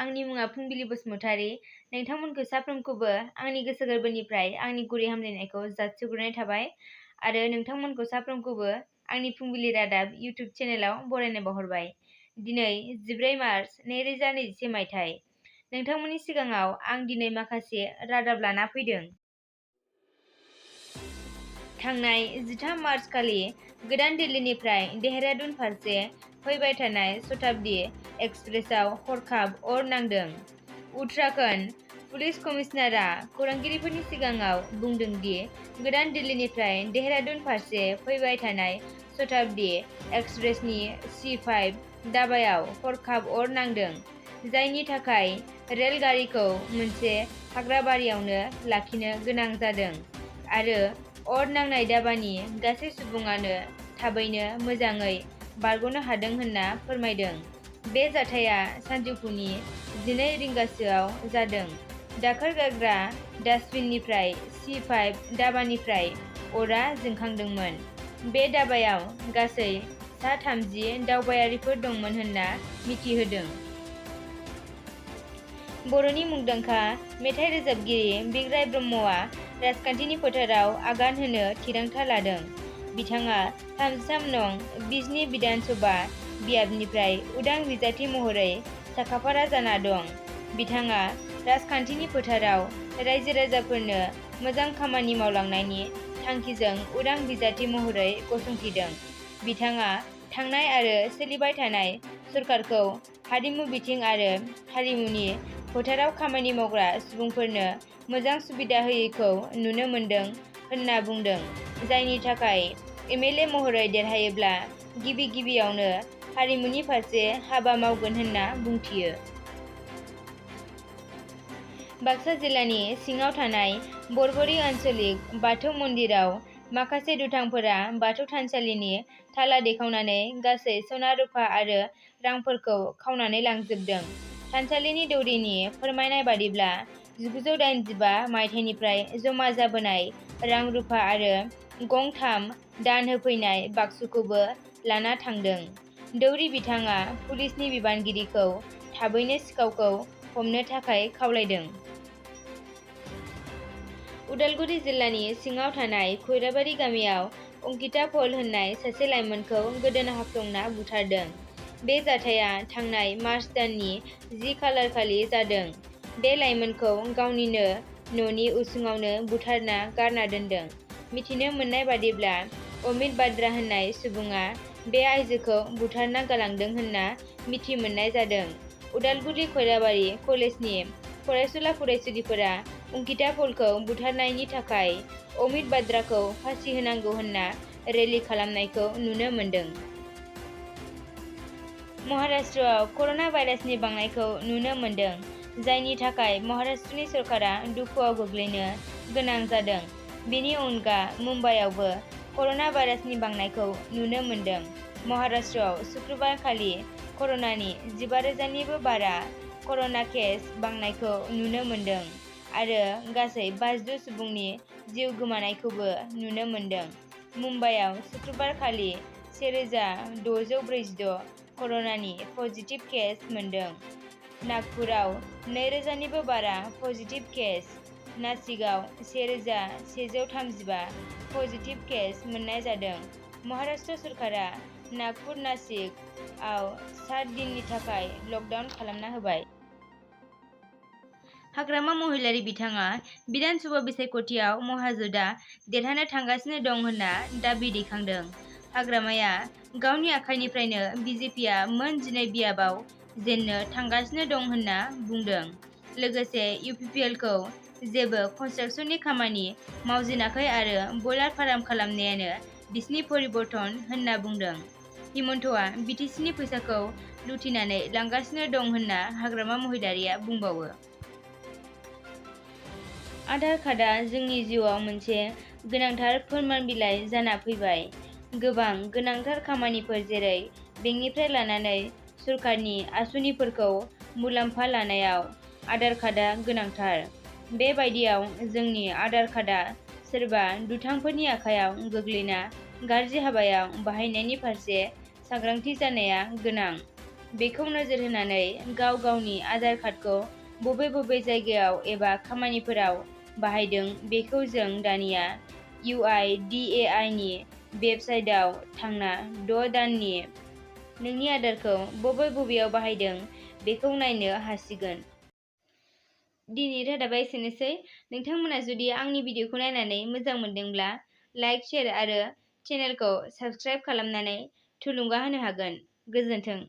आंनि मुङा फुंबिलि बसुमतारी। नोंथांमोनखौ साफ्रोमखौबो आंनि गोसो गोरबोनिफ्राय आंनि गुरै हामलायनायखौ जासिहरनाय थाबाय आरो नोंथांमोनखौ साफ्रोमखौबो आंनि फुंबिलि रादाब इउटिउब चेनेलाव बरायनाय बावहरबाय। दिनै 14 मार्च 2021 मायथाइ। नोंथांमोननि सिगाङाव आं दिनै माखासे रादाब लाना फैदों। थांनाय 13 मार्च खालि गोदान दिल्लीनिफ्राय देहरादून फारसे फैबाय थानाय शताब्दी एक्सप्रेसआव हरखाब अर नांदों। उत्तराखंड पुलिस कमिशनारआ खौरांगिरिफोरनि सिगाङाव बुंदों दि गोदान दिल्लीनिफ्राय देहरादून फारसे फैबाय थानाय शताब्दी एक्सप्रेसनि C5 दाबायाव हरखाब अर नांदों, जायनि थाखाय रेल गारिखौ मोनसे हाग्राबारियावनो लाखिनो गोनां जादों आरो अर नांनाय दाबानि गासै सुबुङानो थाबैनो मोजाङै बारग'नो हादों होनना फोरमायदों। बे जाथाया सानजौफुनि 12 रिंगासोआव जादों। दाखोर गारग्रा डास्टबिननिफ्राय C5 दाबानिफ्राय अरआ जोंखांदोंमोन। बे दाबायाव गासै सा 30 दावबायारिफोर दंमोन होनना मिथिहोदों। बर'नि मुंदांखा मेथाइ रोजाबगिरि बिग्राय ब्रह्मआ राजखान्थिनि फोथाराव आगान होनो थिरांथा लादों। बिथाङा 33 नं बिजनी बिधान सभा बियाबनिफ्राय उदां बिजाथि महरै साखाफारा जाना दं। बिथाङा राजखान्थिनि फोथाराव रायजो राजाफोरनो मोजां खामानि मावलांनायनि थांखिजों उदां बिजाथि महरै गसंथिदों। बिथाङा थांनाय आरो सोलिबाय थानाय सरकारखौ हारिमु बिथिं आरो हारिमुनि फोथाराव खामानि मावग्रा सुबुंफोरनो मोजां सुबिदा होयैखौ नुनो मोनदों होनना बुंदों, जायनि थाखाय MLA महरै देरहायोब्ला गिबियावनो हारिमुनि फारसे हाबा मावगोन होनना बुंथियो। बाक्सा जिल्लानि सिङाव थानाय बरबरी आन्सलिक बाथौ मन्दिराव माखासे दुथांफोरा बाथौ थानसालिनि थाला देखावनानै गासै सना रुफा आरो रांफोरखौ खावनानै लांजोबदों। थानसालिनि दौरिनि फोरमायनाय बादिब्ला 1985 मायथाइनिफ्राय जमा जाबोनाय रां रुफा आरो गं 3 दान होफैनाय बाक्सुखौबो लाना थांदों। दौरि बिथाङा पुलिसनि बिबानगिरिखौ थाबैनो सिखावखौ हमनो थाखाय खावलायदों। उदालगुरि जिल्लानि सिङाव थानाय खैराबारि गामियाव अंकिता पल होननाय सासे लाइमोनखौ गोदोना हाफ्लंना बुथारदों। बे जाथाया थांनाय मार्च दाननि 10 खालार खालि जादों। बे लाइमोनखौ गावनिनो न'नि उसुङावनो बुथारना गारना दोनदों। मिथिनो मोननाय बादिब्ला अमित बाद्रा होननाय सुबुङा बे आइजोखौ बुथारना गालांदों होनना मिथि मोननाय जादों। उदालगुरि खैराबारि कलेजनि फरायसुला फरायसुलिफोरा अंकिता पलखौ बुथारनायनि थाखाय अमित बाद्राखौ फासि होनांगौ होनना रेलि खालामनायखौ नुनो मोन्दों। महाराष्ट्रआव कर'ना भाइरासनि बांनायखौ नुनो मोन्दों, जायनि थाखाय महाराष्ट्रनि सरकारा दुखुआव गोग्लैनो गोनां जादों। बेनि अनगा मुम्बाइआवबो कर'ना भाइरासनि बांनायखौ नुनो मोन्दों। महाराष्ट्रआव शुक्रबार खालि कर'नानि 15,000निबो बारा कर'ना केस बांनायखौ नुनो मोन्दों आरो गासै 52 सुबुंनि जिउ गोमानायखौबो नुनो मोन्दों। मुम्बाइआव शुक्रबार खालि 1,646 कर'नानि पजिटिभ केस मोन्दों। नागपुराव 2,000निबो बारा पजिटिभ केस, नासिकआव 1,135 पजिटिभ केस मोननाय जादों। महाराष्ट्र सरकारा नागपुर नासिकआव 7 दिननि थाखाय लकडाउन खालामना होबाय। हाग्रामा महिलारी बिथाङा बिधान सभा बिसायख'थियाव महाजोटआ देरहानो थांगासिनो दं होनना दाबि दैखांदों। हाग्रामाया गावनि आखाइनिफ्रायनो BJPआ मोन 12 बियाबाव जेननो थांगासिनो दं होनना बुंदों। लोगोसे UPPLखौ जेबो कन्स्ट्राक्शननि खामानि मावजेनाखै आरो बयलार फार्म खालामनायानो बिसिनि परिबर्तन होनना बुंदों। हिमन्तआ BTCनि फैसाखौ लुथिनानै लांगासिनो दं होनना हाग्रामा महिलारीआ बुंबावो। आधार कार्डआ जोंनि जिउआव मोनसे गोनांथार फोरमान बिलाइ जाना फैबाय। गोबां गोनांथार खामानिफोर जेरै बेंकनिफ्राय लानानै सरकारनि आसुनिफोरखौ मुलाम्फा लानायाव आधार कार्डआ गोनांथार। बे बायदियाव जोंनि आधार कार्डआ सोरबा दुथांफोरनि आखायाव गोग्लैना गाज्रि हाबायाव बाहायनायनि फारसे सांग्रांथि जानाया गोनां। बेखौ नोजोर होनानै गाव गावनि आधार कार्डखौ बबे बबे जायगायाव एबा खामानिफोराव बाहायदों बेखौ जों दानिया UIDAI नि वेबसाइटआव थांना 6 दाननि नोंनि आदारखौ बबेयाव बाहायदों बेखौ नायनो हासिगोन। दिनै रादाबा एसेनोसै। नोंथांमोना जुदि आंनि भिडिअखौ नायनानै मोजां मोनदोंब्ला लाइक, शेयार आरो चेनेलखौ साबस्क्राइब खालामनानै थुलुंगा होनो हागोन। गोजोन्थों।